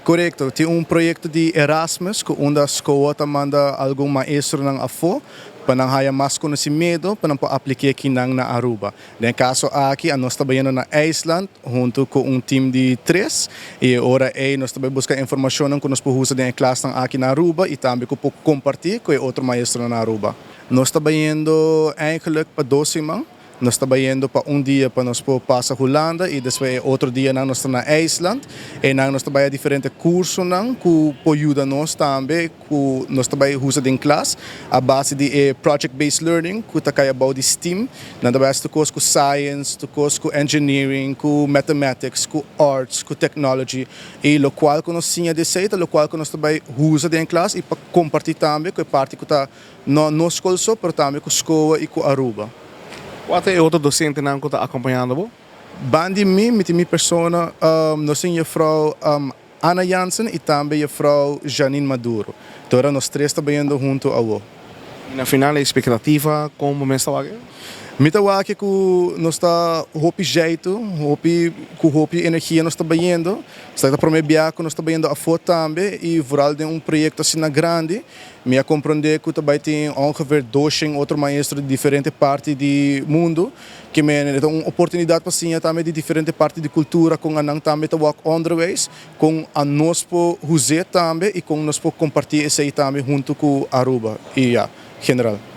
Korekto, tin un proyekto di Erasmus ku unda SKOA ta manda algun maestronan afó pa nan haya mas konosementu pa nan por apliká akinan na Aruba. Den e kaso aki nos ta bayendo na IJsland huntu ku un team di tres i ora ei nos ta bai buska informashonnan ku nos por usa den e klasnan aki na Aruba i tambe ku por kompartí ku e otro maestronan na Aruba. Nos ta bayendo eigenlijk pa 2 siman. Nos ta bayendo pa un dia pa nos por pasa Hulanda i despues e otro dianan nos ta na IJsland. I nan nos ta bai diferente kursonan ku por yuda nos tambe ku nos ta bai usa den klas a base di e project-based learning ku ta kai about di STEAM. Nan ta bai tur kos ku science, tur kos ku engineering, ku mathematics, ku arts, ku technology i lokual ku nos siña di esei, lokual ku nos ta bai usa den klas i pa kompartí tambe ku e parti ku ta no nos skol so, pero tambe ku SKOA i ku Aruba. Kua ta e otro dosentenan ku ta akompañando bo? Banda di mi, mi tin mi persona, nos tin juffrouw Ana Jansen i tambe juffrouw Janine Maduro. Anto nos tres ta bayendo huntu awo. I na final, e ekspektativa, kon bo ta wak? Mi ta wak ku nos ta hopi jeito, hopi ku hopi energia nos ta bayendo. Ta e promé biaha ku nos ta bayendo afó tambe i vooral den un proyekto asina grandi. Mi a komprondé ku tambe tin ongeveer 200 otro maestro di diferente parti di mundu ku mi ta un oportunidat pa siña tambe di diferente parti di kultura ku nan tambe ta wak onderwijs ku nos por usa tambe i ku nos por kompartí esei tambe huntu ku Aruba i ja, general.